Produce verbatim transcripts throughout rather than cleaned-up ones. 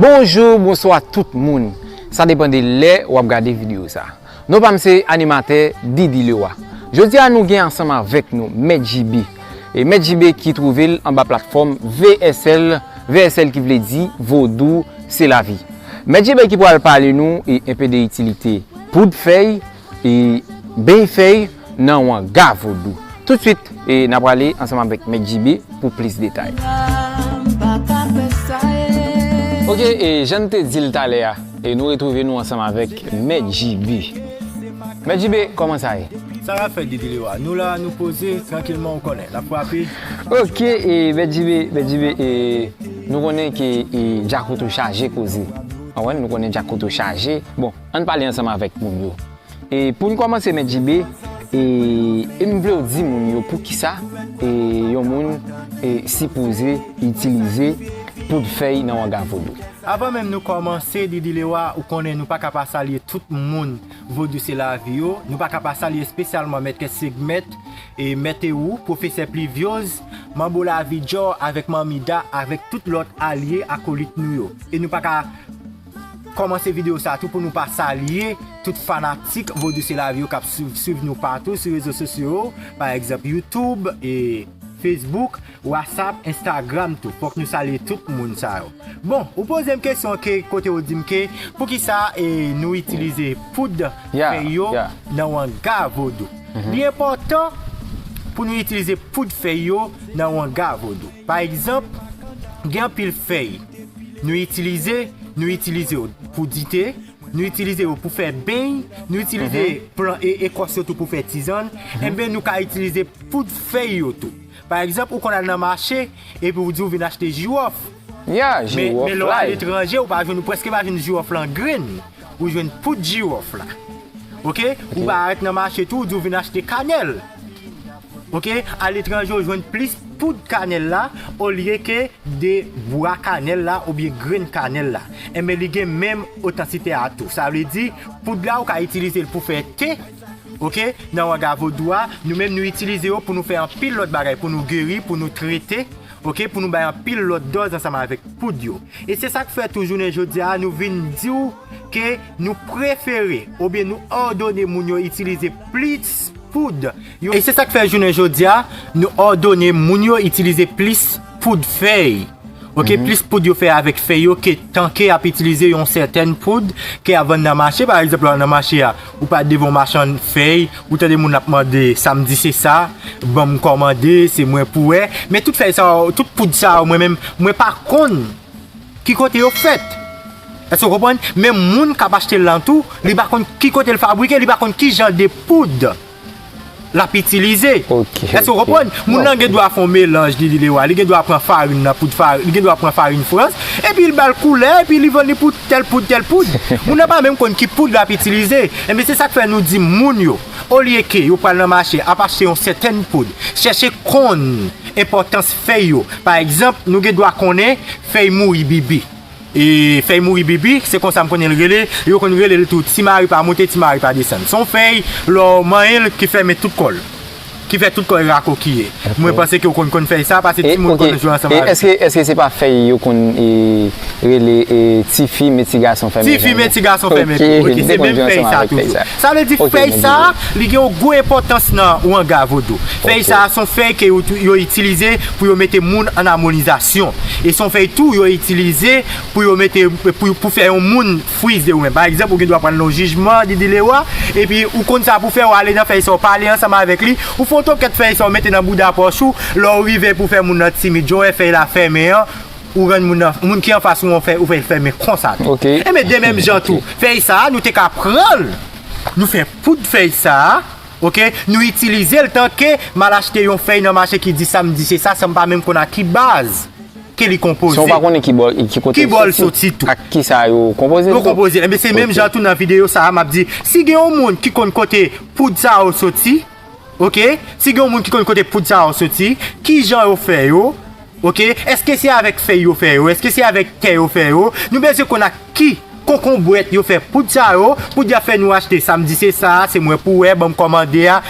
Bonjou, bonswa tout moun. Sa depann de lè w ap gade videyo sa. Non pa m se animatè Didi Lewa. Jodi a nou gen ansanm avèk nou Mèt J B. E Mèt J B ki twouve l anba platfòm V S L, V S L ki vle di Vodou se lavi. Mèt J B ki pral pale nou e enpe de itilite poud fèy, e beny fèy nan wanga vodou. Toutswit, e n a prale ansanm avèk Mèt J B pou plis detay. Ok, e jan n te di l talè a, e nou retwouve nou ansanm avèk Mèt J B. Mèt J B, kòman sa ye? Sa k ap fèt, Didi Lewa? Nou la, nou poze, trankilman, ou konnen, n ap frape. Ok, e Mèt J B, Mèt J B, e nou konnen ke e djakout ou chaje koze. Anwen, nou konnen djakout ou chaje. Bon, ann pale ansanm avèk moun yo. E pou n kòmanse, Mèt J B, e, e m vle w di moun yo poukisa e yon moun e sipoze itilize poud fèy nan wanga vodou. Avan menm nou kòmanse, Didi Lewa, ou konnen nou pa ka pa salye tout moun Vodou se lavi yo. Nou pa ka pa salye espesyalman Mèt Kèt Segmèt, e Mèt Ewou, Pwofesè Plivyoz, Manbo Lavi Djò avèk Manmi Da, avèk tout lòt alye akolit nou yo. E nou pa ka kòmanse videyo sa tou pou nou pa salye tout fanatik Vodou se lavi yo k ap swiv, swiv nou patou sou rezo sosyo yo, pa egzanp YouTube, e Facebook, WhatsApp, Instagram tou. Fòk nou salye tout moun sa yo. Bon, ou poze m kesyon ke kote ou di m ke poukisa e nou itilize poud fèy yo nan wanga vodou. Li enpòtan pou nou itilize poud fèy yo nan wanga vodou. Pa egzanp, gen anpil fèy nou itilize, nou itilize yo pou dite, nou itilize yo pou fè beny, nou itilize plan e ekòs yo tou pou fè tizann. Enben, nou ka itilize poud fèy yo tou. Pa egzanp, ou konn al nan mache, epi ou di ou vin achte jiwòf. Men, men lè w aletranje, ou pa jwenn, ou prèske pa jwenn jiwòf lan grenn. Ou jwenn poud jiwòf la. Ok? Ou parèt nan mache tou, ou di ou vin achte kanèl. Ok? Aletranje, ou jwenn plis poud kanèl la, olye ke de bwa kanèl la oubyen grenn kanèl la. Enben, li gen menm otansite a tou. Sa vle di, poud la, ou ka itilize l pou fè te, ok, nan wanga vodou a, nou menm nou itilize yo pou nou fè anpil lòt bagay, pou nou geri, pou nou trete, ok, pou nou bay anpil lòt dòz ansanm avèk poud yo. E se sa k fè tou jounen jodi a, nou vin di w ke nou prefere oubyen nou òdone moun yo itilize plis poud yo. E se sa k fè jounen jodi a, nou òdone moun yo itilize plis poud fèy. Ok, plis poud yo fè avèk fèy yo ke tanke y ap itilize yon sètèn poud ke y ap vann nan mache. Pa egzanp, lè w al nan mache a, ou pa devan yon machann fèy, ou tande moun ap mande, "Sa m di se sa, ban m kòmande, se mwen pou wè." Men tout fèy sa yo, tout poud sa yo, mwen menm, mwen pa konn ki kote yo fèt. Èske w konprann? Men moun k ap achte l lan tou, li pa konn ki kote l fabrike, li pa konn ki jan de poud l ap itilize. Èske w konprann? Moun nan gen dwa fè yon melanj, li, li, li, li gen dwa pran farin nan poud farin, li gen dwa pran farin Frans, epi l ba l koulè, epi li vann li pou tèl poud, tèl poud. Moun nan pa menm konn ki poud l ap itilize. Enben, se sa k fè nou di moun yo, olye ke yo pral nan mache ap achte yon sètèn poud, chèche konn enpòtans fèy yo. Pa egzanp, nou gen dwa konnen fèy mouri bibi. E fèy mouri bibi, se konsa m konnen l rele. Yo konn rele l tou ti mari pa monte, ti mari pa desann. Se yon fèy, lè w manyen l, ki fèmen tout kò l. Ki fè tout kò l rakokiye. Mwen panse ke w konn konn fèy sa, paske timoun konn jwe ansanm avèk. Èske, èske se pa fèy yo konn, e, rele, e, tifi met ti gason fèmen? Tifi met ti gason fèmen tou. Ok, se menm fèy sa toujou. Sa vle di fèy sa, li gen yon gwo enpòtans nan wanga vodou. Fèy sa a se yon fèy ke yo, yo itilize pou yo mete moun an amonizasyon. E se yon fèy tou yo itilize pou yo mete, pou, pou fè yon moun frize ou menm. Pa egzanp, ou gen dwa pral nan yon jijman, Didi Lewa, epi ou konn sa pou fè, ou ale nan fèy sa, ou pale ansanm avèk li, ou fè yon tokèt fèy sa, ou mete nan bouda pòch ou, lè w rive pou fè moun nan timid, jan w wè fèy la fèmen an, ou rann moun nan, moun ki anfas ou an fèy, ou fè l fèmen konsa tou. Enben, de menm jan tou, fèy sa a, nou te ka pran l, nou fè poud fèy sa a, ok, nou itilize l tanke m al achte yon fèy nan mache ki di sa m di se sa, san m pa menm konn a ki baz ke li konpoze. San w pa konnen ki bò, ki kote l soti tou, ak ki sa yo konpoze l tou. Yo konpoze l. Enben, se menm jan tou nan videyo sa a, m ap di, si gen yon moun ki konn kote poud sa yo soti, ok, si gen yon moun ki konn kote poud sa yo soti, ki jan yo fè yo, ok, èske se avèk fèy yo fè yo, èske se avèk tè yo fè yo, nou bezwen konn ak ki konkonbwèt yo fè poud sa yo, poud y ap fè nou achte sa m di se sa, se mwen pou wè, ban m kòmande a,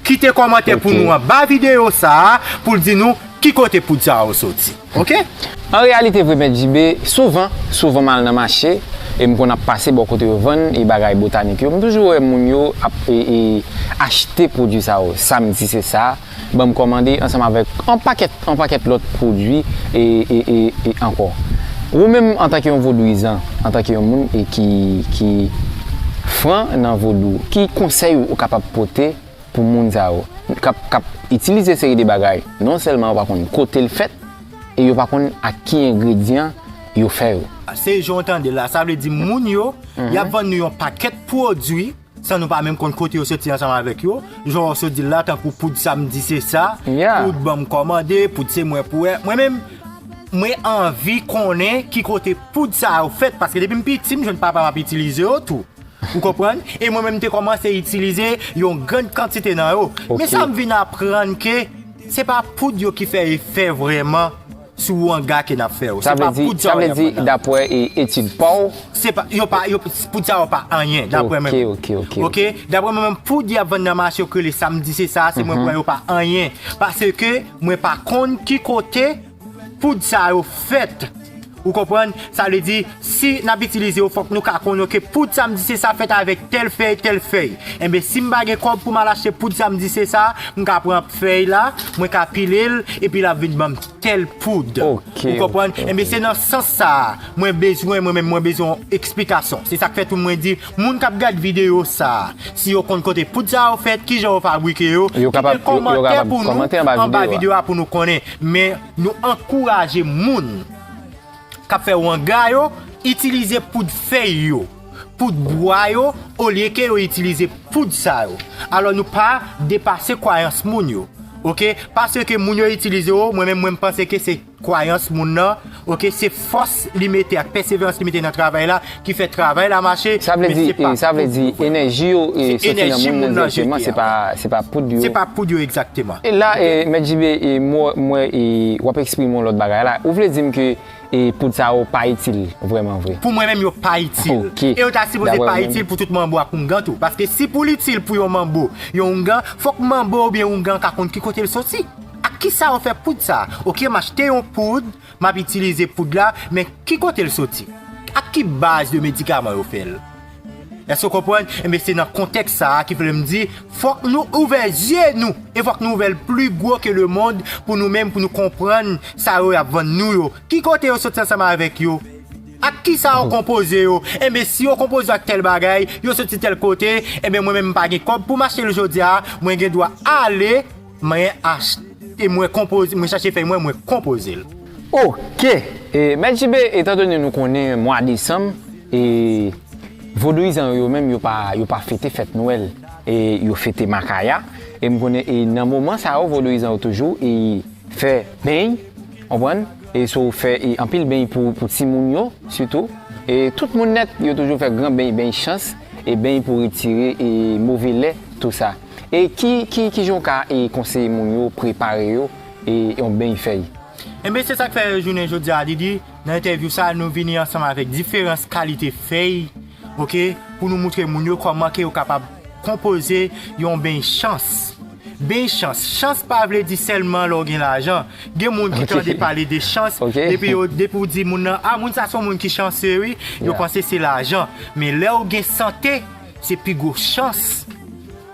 kite kòmantè pou nou anba videyo sa a, pou l di nou ki kote poud sa yo soti. Oke? An reyalite vre, Mèt J B, souvan, souvan m al nan mache, e m konn ap pase bò kote yo vann e bagay botanik yo, m toujou wè moun yo ap e, e, achte pwodui sa yo. Sa m di se sa, ban m kòmande ansanm avèk yon pakèt, yon pakèt lòt pwodui e, e, e, e ankò. Ou menm, antanke yon vodouyizan, antanke yon moun e ki, ki fran nan vodou, ki konsèy ou kapab pote pou moun sa yo k ap, k ap itilize seri de bagay, non sèlman yo pa konn kote l fèt, e yo pa konn ak ki engredyan yo fè yo. Se jan w tande la, sa vle di moun yo, y ap vann nou yon pakèt pwodui, san nou pa menm konn kote yo soti ansanm avèk yo. Jan w sot di l la, tankou poud sa m di se sa, poud ban m kòmande, poud se mwen pou wè. Mwen menm, mwen anvi konnen ki kote poud sa yo fèt, paske depi m piti, m jwenn papa m ap itilize yo tou. Ou konprann? E mwen menm, m te kòmanse itilize yon grann kantite nan yo. Men sa m vin aprann ke se pa poud yo ki fè efè vrèman sou wanga ke n ap fè yo. Se pa poud sa yo y ap vann nan. Sa vle di, dapre e, etid pa w? Se pa, yo pa, yo, poud sa yo pa anyen, dapre mwen menm. Oke, oke, oke. Oke? Dapre mwen menm, poud y ap vann nan mache yo k rele sa m di se sa, se mwen pou wè yo pa anyen. Paske mwen pa konn ki kote poud sa yo fèt. Ou konprann? Sa vle di, si n ap itilize yo, fòk nou ka konnen ke poud sa m di se sa fèt avèk tèl fèy, tèl fèy. Enben, si m pa gen kòb pou m al achte poud sa m di se sa, m ka pran fèy la, mwen ka pile l, epi l ap vin ban m tèl poud. Ou konprann? Enben, se nan sans sa a, mwen bezwen, mwen menm, mwen bezwen yon eksplikasyon. Se sa k fè tou mwen di, moun k ap gad videyo sa a, si yo konn kote poud sa yo fèt, kijan yo fabrike yo, kite kòmantè pou nou anba videyo a pou nou konnen. Men, nou ankouraje moun k ap fè wanga yo itilize poud fèy yo, poud bwa yo, olye ke yo itilize poud sa yo. Alò, nou pa depase kwayans moun yo. Oke? Paske moun yo itilize yo, mwen menm, mwen, m panse ke se kwayans moun nan, oke, se fòs li mete ak pèseverans li mete nan travay la ki fè travay la mache, men se pa poud yo vrèman. Sa vle di, e, sa vle di, enèji yo, e, soti nan moun nan dirèkteman, se pa, se pa poud yo. Se pa poud yo egzakteman. E la, e, Mèt J B, e, m wè, m wè, e, w ap eksprime yon lòt bagay la. Ou vle di m ke, e, poud sa yo pa itil vrèman vre? Pou mwen menm, yo pa itil. Oke. E yo ta sipoze pa itil pou tout manbo ak oungan tou. Paske si pou l itil pou yon manbo, yon oungan, fòk manbo oubyen oungan ka konn ki kote l soti. Ak kisa yo fè poud sa? Oke, m achte yon poud, m ap itilize poud la, men ki kote l soti? Ak ki baz de medikaman yo fè l? Èske w konprann? Enben, se nan kontèks sa a ki fè m di, fòk nou ouvè zye nou, e fòk nou ouvè l pli gwo ke lemonn pou nou menm, pou nou konprann sa yo y ap vann nou yo. Ki kote yo soti ansanm avèk yo? Ak kisa yo konpoze yo? Enben, si yo konpoze yo ak tèl bagay, yo soti tèl kote, enben, mwen menm, m pa gen kòb pou m achte l jodi a, mwen gen dwa ale, mwen achte, mwen konpoze, mwen chache fèy mwen, mwen konpoze l. Oke. E, Mèt J B, etandone nou konnen mwa desanm, e, vodouyizan yo, yo menm, yo pa, yo pa fete fèt Nwèl, e yo fete Makaya. E m konnen, e nan moman sa yo, vodouyizan yo toujou, e fè beny, konprann? E so fè, e, anpil beny pou, pou timoun yo, sitou. E tout moun nèt, yo toujou fè gran beny, beny chans, e beny pou retire, e move lè, tou sa. E ki, ki, kijan w ka, e, konseye moun yo, prepare yo, e, yon beny fèy? Enben, se sa k fè jounen jodi a, Didi, nan entèvyou sa a, nou vini ansanm avèk diferans kalite fèy, oke, pou nou moutre moun yo kòman ke yo kapab konpoze yon beny chans. Beny chans. Chans pa vle di sèlman lè w gen lajan. Gen moun ki tande pale de chans, epi yo, depi w di moun nan, a, moun sa se yon moun ki chanse, wi, yo panse se lajan. Men lè w gen sante, se pi gwo chans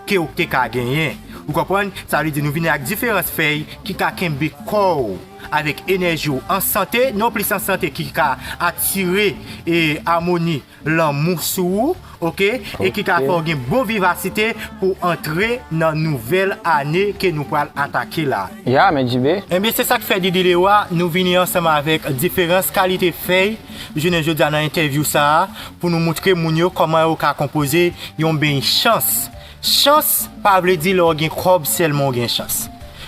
ke w te ka genyen. Ou konprann? Sa vle di nou vini ak diferans fèy ki ka kenbe kò w avèk enèji w an sante, non plis an sante ki ka atire, e, amoni, lanmou sou ou, oke? E ki ka fè w gen bon vivasite pou w antre nan nouvèl ane ke nou pral atake la. Ya, Mèt J B. Enben, se sa k fè Didi Lewa, nou vini ansanm avèk diferans kalite fèy, jounen jodi a nan entèvyou sa a, pou nou moutre moun yo kòman yo ka konpoze yon beny chans. Chans pa vle di lè w gen kòb sèlman w gen chans.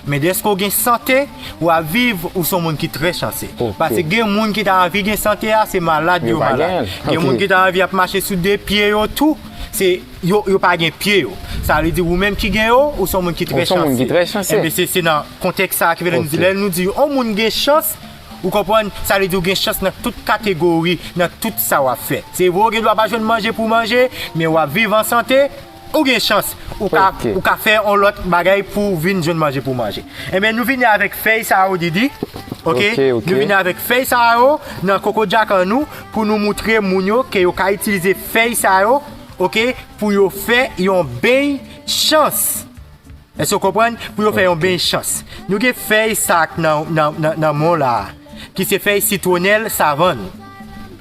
Men dèske w gen sante, w ap viv, ou se yon moun ki trè chanse. Paske gen moun ki ta anvi gen sante a, se malad yo malad. Gen moun ki ta anvi ap mache sou de pye yo tou, se yo, yo pa gen pye yo. Sa vle di ou menm ki gen yo, ou se yon moun ki trè chanse. Enben, se, se nan kontèks sa a ki vle nou di, lè nou di yon moun gen chans, ou konprann, sa vle di ou gen chans nan tout kategori, nan tout sa w ap fè. Se vre, ou gen dwa pa jwenn manje pou w manje, men w ap viv an sante, Ou gen chans, ou ka, ou ka fè yon lòt bagay pou w vin jwenn manje pou w manje. Enben, nou vini avèk fèy sa yo, Didi. Ok? Nou vini avèk fèy sa yo nan koko djakan nou pou nou moutre moun yo ke yo ka itilize fèy sa yo, ok, pou yo fè yon beny chans. Èske w konprann? Pou yo fè yon beny chans. Nou gen fèy sa k nan, nan, nan, nan men w la a, ki se fèy sitwonèl savann.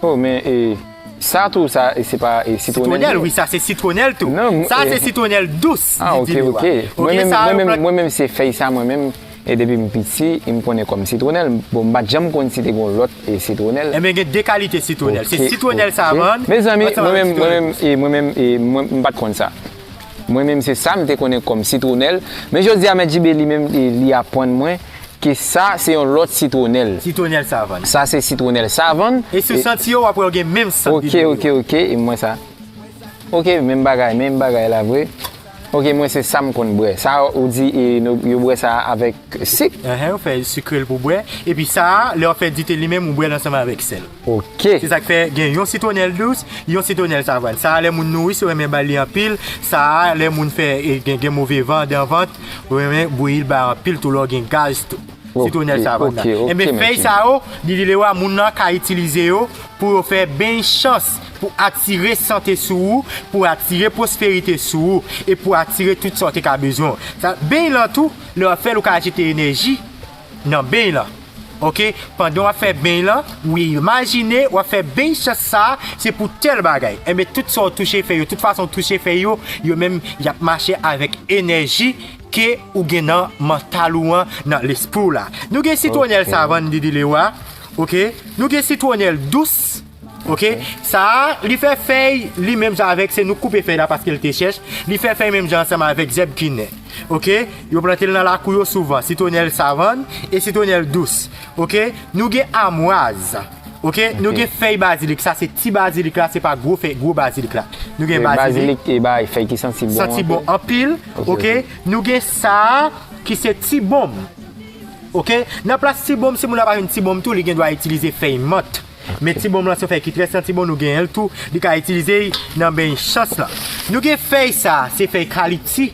Oh, men e, sa tou, sa, e, se pa e, sitwonèl? Sitwonèl, wi, sa se sitwonèl tou. Non, sa e, se sitwonèl dous, ah, ok, ok. Mwen menm, mwen menm, mwen menm, se fèy sa, mwen menm, e depi m piti, m konnen kòm sitwonèl. Bon, m pa t janm konn si te gen lòt e sitwonèl. Enben, gen de kalite sitwonèl. Se sitwonèl savann. Mezanmi, mwen menm, mwen menm, e, mwen menm, e, mwen, m pa t konn sa. Mwen menm, se sa m te konnen kòm sitwonèl. Men jodi a, Mèt Jibe li menm, li, li aprann mwen ke sa, se yon lòt sitwonèl. Sitwonèl savann. Sa, se sitwonèl savann. E si w santi yo, w ap wè yo gen menm sant. Ok, ok, ok. E mwen sa. Ok, menm bagay, menm bagay la vre. Ok, mwen se sa m konn bwè. Sa, ou di, e, nou, yo bwè sa avèk sik? Enhen, ou fè sikre l pou bwè. Epi sa a, lè w fè dite li menm, ou bwè l ansanm avèk sèl. Ok. Se sa k fè gen yon sitwonèl dous, yon sitwonèl savann. Sa a, lè moun nouris, yo renmen ba li anpil. Sa a, lè moun fè, e, gen, gen move van, dan vant, yo renmen bouyi l ba anpil tou lè w gen gaz tou. Sitwonèl savann nan. Enben, fèy sa yo, Didi Lewa, moun nan ka itilize yo pou yo fè beny chans, pou atire sante sou ou, pou atire pwosperite sou ou, e pou atire tout sa w te ka bezwen. Sa, beny lan tou, lè w ap fè l, ou ka jete enèji nan beny lan. Ok, pandan w ap fè beny lan, ou imajine w ap fè beny chans sa a, se pou tèl bagay. Enben, tout sa w touche fèy yo, tout fason w touche fèy yo, yo menm, y ap mache avèk enèji ke ou gen nan mantal ou an, nan lespri w la. Nou gen sitwonèl savann, Didi Lewa, ok, nou gen sitwonèl dous, ok, sa a, li fè fèy, li menm jan avèk, se nou k koupe fèy la paske l te chèch, li fè fèy menm jan ansanm avèk zèb kinen. Ok, yo plante l nan lakou yo souvan, sitwonèl savann e sitwonèl dous. Ok, nou gen amwaz. Ok, nou gen fèy bazilik, sa se ti bazilik la, se pa gwo fèy, gwo bazilik la. Nou gen bazilik. Bazilik e bay fèy ki santi bon. Santi bon anpil. Ok, nou gen sa a ki se ti bonm. Ok, nan plas ti bonm, si moun nan pa jwenn ti bonm tou, li gen dwa itilize fèy mant. Men ti bonm lan se yon fèy ki trè santi bon, nou genyen l tou, li ka itilize nan beny chans lan. Nou gen fèy sa, se fèy kalipti.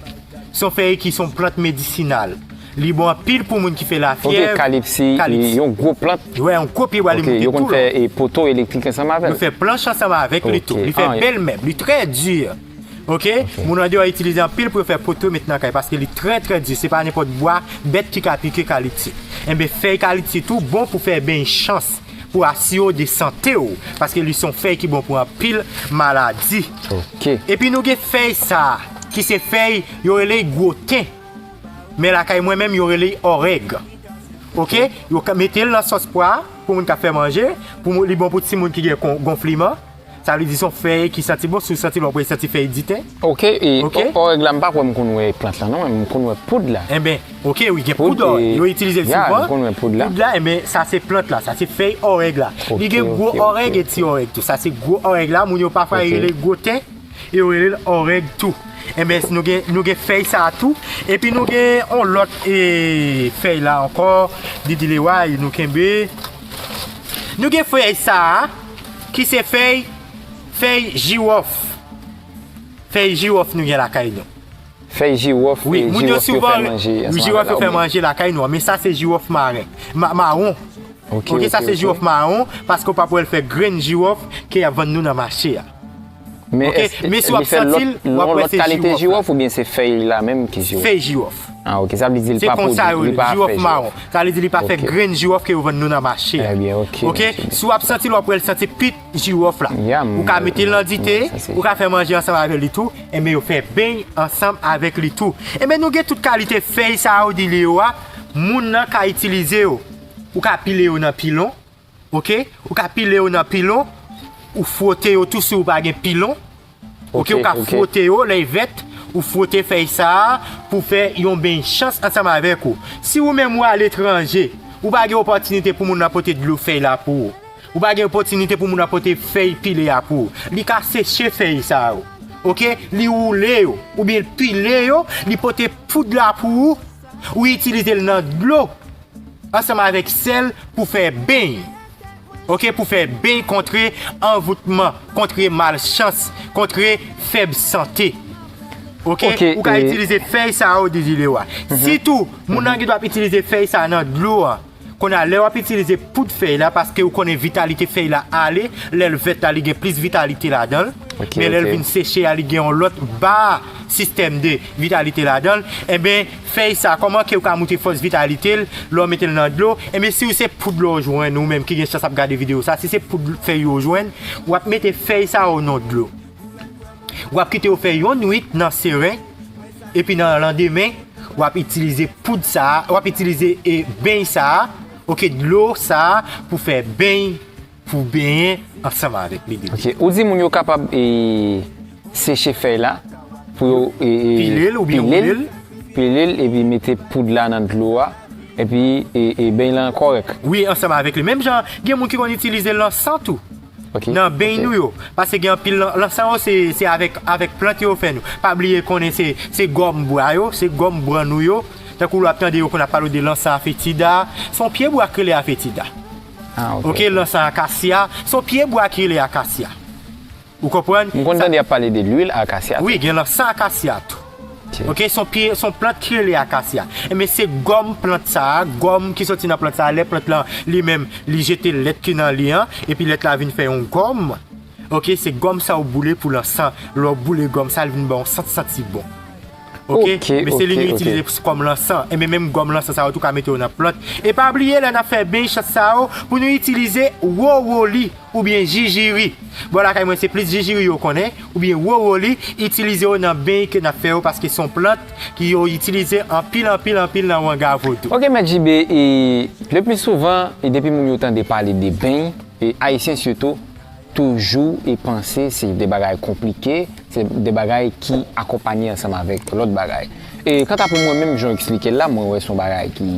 Se yon fèy ki se yon plant medisinal. Li bon anpil pou moun ki fè lafyèv. Ok, kalipti, kalipti. Yon gwo plant. Wè, yon gwo pye bwa, li mouke tou lò. Ok, yo konn fè e, poto elektrik ansanm avè l. Yo fè planch ansanm avèk li tou. Ok, li fè bèl mèb, li trè di. Ok, moun andeyò itilize anpil pou yo fè poto met nan kay, paske li trè, trè di. Se pa nenpòt bwa bèt ki ka pike kalipti. Enben, fèy kalipti tou bon pou fè beny chans, pou asire w de sante w, paske li se yon fèy ki bon pou anpil maladi. Ok. Epi nou gen fèy sa, ki se fèy, yo rele l gwo ten. Men lakay mwen menm, yo rele l òrèg. Ok? Yo ka mete l nan sòs pwa pou moun k ap fè manje, pou moun, li bon pou timoun ki gen kon, gonfliman. Sa vle di se yon fèy ki santi bon, si w santi l, w ap wè l santi fèy diten. Ok, e òrèg la, m pa kwè m konn wè plant lan, non, men m konn wè poud la. Enben, ok, wi, gen poud òrèg. Yo itilize l souvan. Ya, m konn wè poud la. Poud la, enben, sa se plant la, sa se fèy òrèg la. Li gen gwo òrèg e ti òrèg tou. Sa se gwo òrèg la, moun yo pafwa rele l gwo ten, e yo rele l òrèg tou. Enben, nou gen, nou gen fèy sa a tou. Epi nou gen yon lòt, e, fèy la ankò, Didi Lewa, nou kenbe. Nou gen fèy sa a, ki se fèy, fèy jiwòf. Fèy jiwòf nou gen lakay nou. Fèy jiwòf, wi, e, moun yo jiwòf yo fè souvan, manje, wi, ansanm jiwòf avè yo fè manje lakay nou an, men sa se jiwòf maren, ma-, mawon. Ok, ok, sa se jiwòf mawon, paske w p ap wè l fè grenn jiwòf ke y ap vann nou nan mache a. Men èske li fè lòt, yon lòt kalite jiwòf oubyen se fèy la menm ki jiwòf? Fèy jiwòf. Ah, ok, sa vle di li pa poud, li pa fèy jiwòf. Sa vle di li pa fè grenn jiwòf ke yo vann nou nan mache a. Trè byen, ok, ok. Si w ap santi l, w ap wè l santi pit jiwòf la. Ou ka mete l nan dite, ou ka fè manje ansanm avè li tou, enben yo fè beny ansanm avèk li tou. Enben nou gen tout kalite fèy sa yo, Didi Lewa, moun nan ka itilize yo. Ou ka pile yo nan pilon, ok? Ou ka pile yo nan pilon, ou fwote yo tou si ou pa gen pilon. Ok, ok, ou ka fwote yo, lè y vèt, ou fwote fèy sa a pou fè yon beny chans ansanm avèk ou. Si ou menm ou aletranje, ou pa gen opòtinite pou moun nan pote dlo fèy la pou ou. Ou pa gen opòtinite pou moun nan pote fèy pile a pou ou. Li ka seche fèy sa yo. Ok? Li woule yo, oubyen l pile yo, li pote poud la pou ou, ou itilize l nan dlo ansanm avèk sèl pou fè beny. Ok, pou fè beny kontre anvoutman, kontre malchans, kontre fèb sante. Ok, ou ka itilize fèy sa yo, Didi Lewa. Sitou, moun nan gen dwa ap itilize fèy sa nan dlo a. Kounye a, lè w ap itilize poud fèy la, paske ou konnen vitalite fèy la ale, lè l vèt la, li gen plis vitalite ladan l. Men lè l vin seche a, li gen yon lòt ba sistèm de vitalite ladan l. Enben, fèy sa, kòman ke ou ka moute fòs vitalite l, lè w mete l nan dlo? Enben, si w se poud la w jwenn, ou menm ki gen chans ap gade videyo sa, si se poud fèy yo w jwenn, w ap mete fèy sa yo nan dlo. W ap kite yo fè yon nwit nan seren, epi nan landemen, w ap itilize poud sa a, w ap itilize, e, beny sa a, oke, dlo sa a, pou fè beny, pou benyen ansanm avèk li, Didi. Ok, ou di moun yo kapab, e, seche fèy la, pou yo, e, e, pile l oubyen woule l, pile l, epi mete poud la nan dlo a, epi, e, e, beny lan kòrèk. Wi, ansanm avèk li. Menm jan, gen moun ki konn itilize lansan tou. Ok, nan beny nou yo. Paske gen anpil lan-, lansan yo, se, se avèk, avèk plant yo fè nou. Pa bliye konnen se, se gòm bwa yo, se gòm bwa nou yo. Tankou lè w ap tande yo konn ap pale w de lansan afetida, se yon pye bwa ki rele afetida. Ah, ok, ok, ok. Lansan akasya, se yon pye bwa ki rele akasya. Ou konprann? M konn tande y ap pale de lwil akasya tou. Wi, gen lansan akasya tou. Ok. Ok, se yon pye, se yon plant ki rele akasya. Enben, se gòm plant sa a, gòm ki soti nan plant sa a, lè plant lan li menm, li jete lèt ki nan li an, epi lèt la vin fè yon gòm. Ok, se gòm sa ou boule pou lansan. Lè w boule gòm sa, li vin ba w yon sant, santi bon. Ok, ok, men se li nou itilize kòm lansan. Enben, menm gòm lansan sa yo tou ka mete yo nan plant. E pa bliye, lè n ap fè beny, chans sa yo, pou nou itilize wowoli oubyen jijiri. Bò lakay mwen, se plis jijiri yo konnen, oubyen wowoli, itilize yo nan beny ke n ap fè yo, paske se yon plant ki yo itilize anpil, anpil, anpil nan wanga vodou. Ok, Mèt J B, e, le pli souvan, e depi moun yo tande pale de beny, e Ayisyen sitou, toujou e panse se de bagay konplike, se de bagay ki akonpanye ansanm avèk lòt bagay. E kanta pou mwen menm, jan w eksplike l la, mwen wè se yon bagay ki,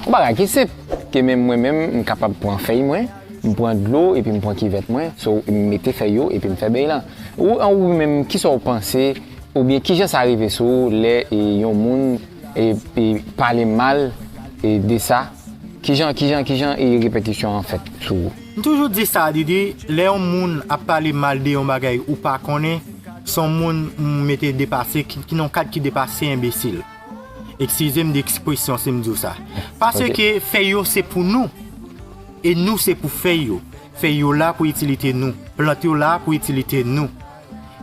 yon bagay ki senp, ke menm mwen menm, m kapab pran fèy mwen, m pran dlo, epi m pran kivèt mwen, so, m mete fèy yo, epi m fè beny lan. Ou, ou menm, kisa w panse, oubyen kijan sa rive sou ou lè, e, yon moun, e, e, pale mal, e, de sa? Kijan, kijan, kijan, e, repèkisyon an fèt sou ou? M toujou di sa, Didi, lè yon moun ap pale mal de yon bagay ou pa konnen, se yon moun m mete depase, ki, ki nan yon kad ki depase enbesil. Eskize m de ekspresyon si m di w sa. Paske fèy yo se pou nou, e nou se pou fèy yo. Fèy yo la pou itilite nou. Plant yo la pou itilite nou.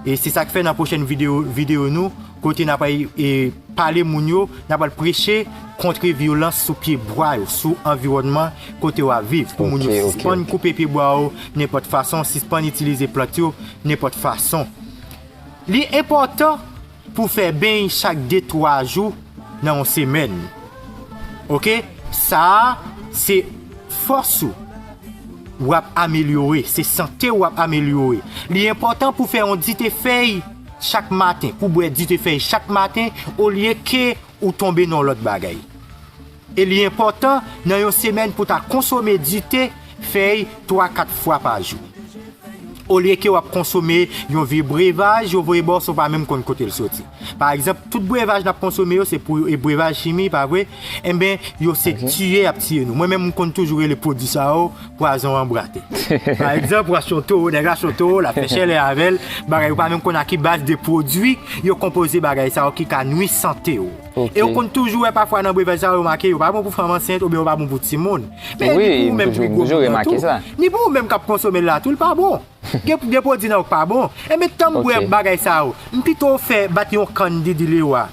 E se sa k fè nan pwochèn videyo, videyo nou, kote n ap pral, e, pale moun yo, n ap pral preche kont vyolans sou pye bwa yo, sou anviwònman kote w ap viv. Pou moun yo sispann koupe pye bwa yo nenpòt fason, sispann itilize plant yo nenpòt fason. Li enpòtan pou fè beny chak de twa jou nan yon semèn. Ok? Sa a, se fòs ou w ap amelyore, se sante w w ap amelyore. Li enpòtan pou fè yon dite fèy chak maten, pou bwè dite fèy chak maten, olye ke ou tonbe nan yon lòt bagay. E li enpòtan nan yon semèn pou ta konsome dite fèy twa, kat fwa pa jou. Olye ke w ap konsome yon vye brevaj, yo voye ba w san w pa menm konn kote l soti. Pa egzanp, tout brevaj n ap konsome yo, se pou, e, brevaj chimi, pa vre? Enben, yo se tiye y ap tiye nou. Mwen menm, m konn toujou rele pwodui sa yo pwazon anbrate. Pa egzanp, w achte yon towo, nèg la achte yon towo, l ap fè chèlè avè l, bagay ou pa menm konn a ki baz de pwodui yo konpoze bagay sa yo ki ka nwi sante w. E ou konn toujou wè pafwa nan brevaj sa yo, yo make yo pa bon pou fanm ansent oubyen yo pa bon pou timoun. Men ni pou ou menm ki gwo moun nan tou, ni pou ou menm k ap konsome l la tou, li pa bon. Gen, gen pwodui nan yo k pa bon. Enben, tan m bwè bagay sa yo, m pito fè bat yon kann Didi Lewa.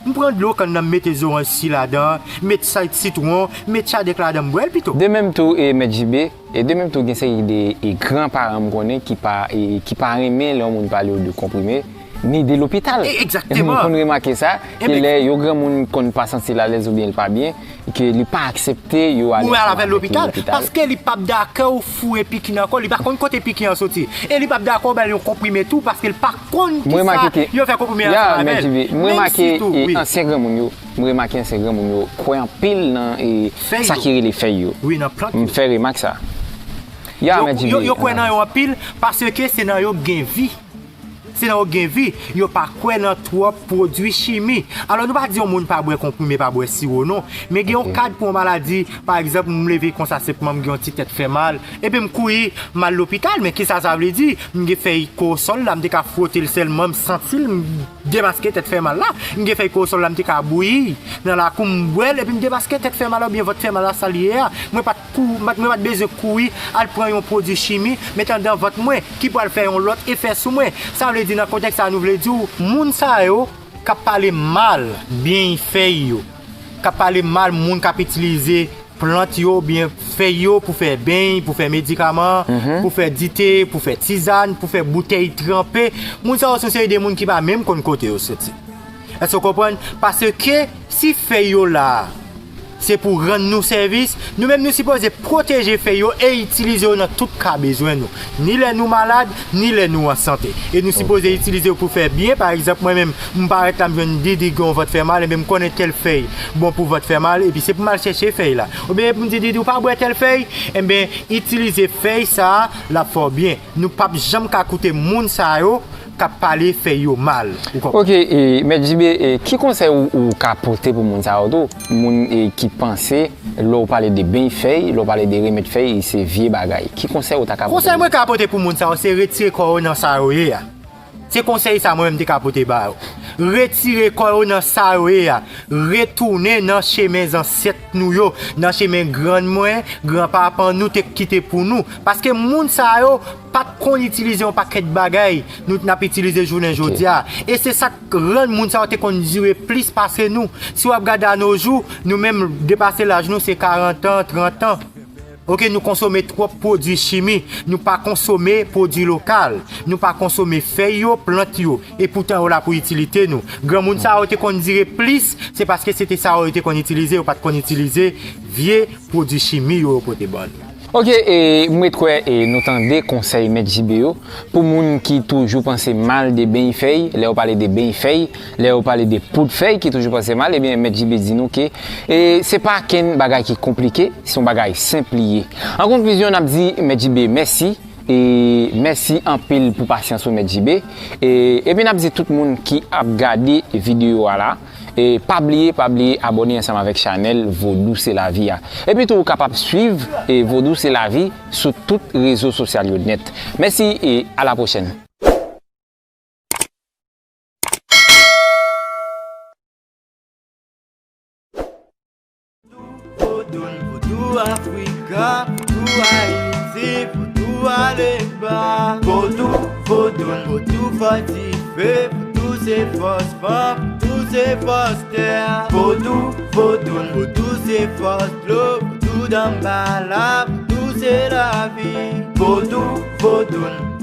M pran dlo kann nan, m mete zoranj si ladan, m met sa sitwon, m met chadèk ladan, m bwè l pito. De menm tou, e, Mèt J B, e de menm tou gen seri de, e, gran paran m konnen ki pa, e, ki pa renmen lè yon moun pale yo de konprime, ni de lopital. E, egzakteman. M konn remake sa, ke lè yon granmoun konn pa santi l alèz oubyen l pa byen, ke li pa aksepte yo ale ansanm avèk li lopital. Paske li p ap dakò ou foure piki nan kò l, li pa konn kote piki an soti. E li p ap dakò w ba l yon konprime tou, paske l pa konn kisa yo fè konprime ansanm avè l. Menm si tou, wi. Ansyen granmoun yo, m remake ansyen granmoun yo kwè anpil nan, e, sa ki rele fèy yo. Wi, nan plant yo. M fè remak sa. Ya, Mèt J B. Yo, yo kwè nan yo anpil, paske se nan yo gen vi. Se nan yo gen vi, yo pa kwè nan twòp pwodui chimi. Alò, nou pa di yon moun pa bwè konprime, pa bwè siwo non. Men gen yon kad pou yon maladi, pa egzanp, m leve konsa senpman, m gen yon ti tèt fè mal. Epi m kouri, m al lopital, men kisa sa vle di? M gen fèy kowosòl la, m te ka fwote l sèlman, m santi l, m demaske tèt fè mal la. M gen fèy kowosòl la, m te ka bouyi nan lakou, m bwè l, epi m demaske tèt fè mal la oubyen vant fè mal la, sa l ye a. Mwen pa t kou-, mwen pa t bezwen kouri al pran yon pwodui chimi, met anndan vant mwen, ki pral fè yon lòt efè sou mwen. Sa vle di, nan kontèks sa, nou vle di w, moun sa yo k ap pale mal beny fèy yo, k ap pale mal moun k ap itilize plant yo oubyen fèy yo pou fè beny, pou fè medikaman, pou fè dite, pou fè tizàn, pou fè boutèy tranpe. Moun sa yo se yon seri de moun ki pa menm konn kote yo soti. Èske w konprann? Paske si fèy yo la, se pou rann nou sèvis, nou menm nou sipoze pwoteje fèy yo e itilize yo nan tout ka bezwen nou. Ni lè nou malad, ni lè nou an sante. E nou sipoze itilize yo pou fè byen. Pa egzanp, mwen menm, m parèt la, m jwenn Didi gen yon vant fè mal, enben m konnen tèl fèy bon pou vant fè mal, epi se pou m al chèche fèy la. Oubyen pou m di Didi, ou pa bwè tèl fèy, enben itilize fèy sa a, l ap fè w byen. Nou p ap janm ka koute moun sa yo k ap pale fèy yo mal. Ou konprann? Ok, e, Mèt J B, e, ki konsèy ou, ou ka pote pou moun sa yo tou? Moun, e, ki panse, lè w pale de beny fèy, lè w pale de remèd fèy, se vye bagay. Ki konsèy ou ta ka pote? Konsèy mwen ka pote pou moun sa yo, se retire kò yo nan sa yo ye a. Se konsèy sa mwen menm te ka pote ba yo. Retire kò yo nan sa yo ye a. Retounen nan chemen zansèt nou yo, nan chemen grann mwen, granpapa nou te kite pou nou. Paske moun sa yo pa t konn itilize yon pakèt bagay nou n ap itilize jounen jodi a. E se sa k rann moun sa yo te konn dire plis pase nou. Si w ap gade a no jou, nou menm depase laj nou se karant an, trant an. Ok, nou konsome twòp pwodui chimi, nou pa konsome pwodui lokal, nou pa konsome fèy yo, plant yo, e poutan yo la pou itilite nou. Granmoun sa yo te konn dire plis, se paske se te sa yo te konn itilize, yo pa t konn itilize vye pwodui chimi yo, yo pote ban nou. Ok, e, m ret kwè, e, nou tande konsèy Mèt J B yo. Pou moun ki toujou panse mal de beny fèy, lè yo pale de beny fèy, lè yo pale de poud fèy ki toujou panse mal, ebyen, Mèt J B di nou ke, e, se pa kenn bagay ki konplike, se yon bagay senp li ye. An konklizyon, n ap di Mèt J B mèsi, e mèsi anpil pou pasyans ou, Mèt J B, e, epi n ap di tout moun ki ap gade videyo a la, e pa bliye, pa bliye abòne ansanm avèk chanèl Vodou se lavi a. Epi tou, ou kapab swiv, e, Vodou se lavi sou tout rezo sosyal yo nèt. Mèsi e a la pwochèn. Vodou, vodou Afrika, vodou Ayiti, vodou alemba. Vodou, vodou, vodou fòtifye, vodou se fòs van, vodou se fòs tè. Vodou, vodou, vodou se fòs dlo, vodou danbala, vodou se lavi. Vodou, vodou.